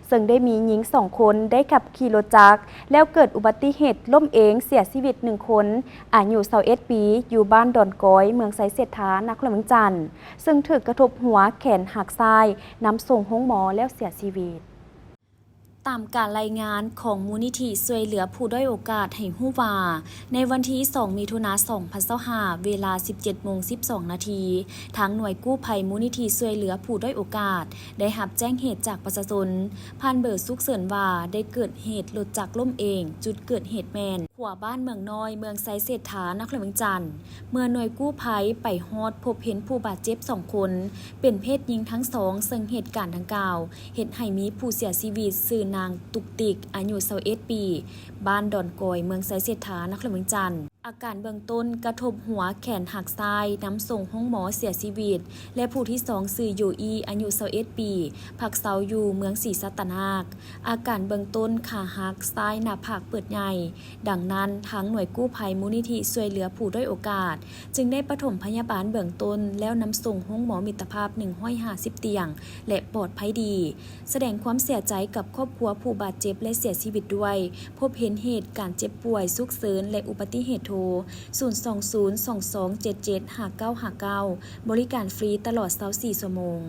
ເຊິ່ງໄດ້ມີຍິງສອງຄົນໄດ້ຂັບຂີ່ລົດຈັກ ແລ້ວເກີດອຸບັດຕິເຫດລົ້ມເອງເສຍຊີວິດໜຶ່ງຄົນ ອາຍຸຊາວເອັດປີ ຢູ່ບ້ານດອນກອຍ ເມືອງໄຊເສດຖາ ນະຄອນຫຼວງວຽງຈັນ ເຊິ່ງຖືກກະທົບຫົວ, ແຂນຫັກຊ້າຍ, ນຳສົ່ງໂຮງໝໍແລ້ວເສຍຊີວິດ. ຕາມການລາຍງານຂອງມູນນິທິຊ່ວຍເຫຼືອຜູ້ດ້ອຍໂອກາດໃຫ້ຮູ້ວ່າ, ໃນວັນທີສອງ ມິຖຸນາ ສອງພັນຊາວຫ້າ ເວລາສິບເຈັດໂມງສິບສອງນາທີ, ທາງໜ່ວຍກູ້ໄພມູນນິທິຊ່ວຍເຫຼືອຜູ້ດ້ອຍໂອກາດ ໄດ້ຮັບແຈ້ງເຫດຈາກປະຊາຊົນ ຜ່ານເບີສຸກເສີນວ່າ ໄດ້ເກີດເຫດລົດຈັກລົ້ມເອງ. ຈຸດເກີດເຫດແມ່ນ ຂົວບ້ານເມືອງນ້ອຍ ເມືອງໄຊເສດຖາ ນະຄອນຫຼວງວຽງຈັນ. ເມື່ອໜ່ວຍກູ້ໄພໄປຮອດ ພົບເຫັນຜູ້ບາດເຈັບສອງຄົນ ເປັນເພດຍິງທັງສອງ, ເຊິ່ງເຫດການດັ່ງກ່າວ ເຮັດໃຫ້ມີຜູ້ເສຍຊີວິດ ຊື່ນາງຕຸກຕິກ ອາຍຸຊາວເອັດປີ ບ້ານດອນກອຍ ເມືອງໄຊເສດຖາ ນະຄອນຫຼວງວຽງຈັນ. ອາການເບື້ອງຕົ້ນ ກະທົບຫົວ, ແຂນຫັກຊ້າຍ, ນຳສົ່ງໂຮງໝໍເສຍຊີວິດ ແລະ ຜູ້ທີສອງ ຊື່ໂຢອີ ອາຍຸຊາວເອັດປີ ພັກເຊົາຢູ່ເມືອງສີສັດຕະນາກ. ອາການເບື້ອງຕົ້ນ ຂາຫັກຊ້າຍ, ໜ້າຜາກເປີດໃຫຍ່. ດັ່ງນັ້ນ, ທາງໜ່ວຍກູ້ໄພມູນນິທິຊ່ວຍເຫຼືອຜູ້ດ້ອຍໂອກາດ ຈຶ່ງໄດ້ປະຖົມພະຍາບານເບື້ອງຕົ້ນ ແລ້ວນຳສົ່ງໂຮງໝໍມິດຕະພາບ ໜຶ່ງຮ້ອຍຫ້າສິບຕຽງ ແລະ ປອດໄພດີ. ສະແດງຄວາມເສຍໃຈກັບຄອບຄົວຜູ້ບາດເຈັບ ແລະ ເສຍຊີວິດດ້ວຍ. ພົບເຫັນເຫດການເຈັບປ່ວຍສຸກເສີນ ແລະ ອຸບັດຕິເຫດໂທ ສູນສອງສູນ ສອງສອງເຈັດເຈັດ ຫ້າເກົ້າຫ້າເກົ້າ. ບໍລິການຟຣີຕະຫຼອດຊາວສີ່ຊົ່ວໂມງ.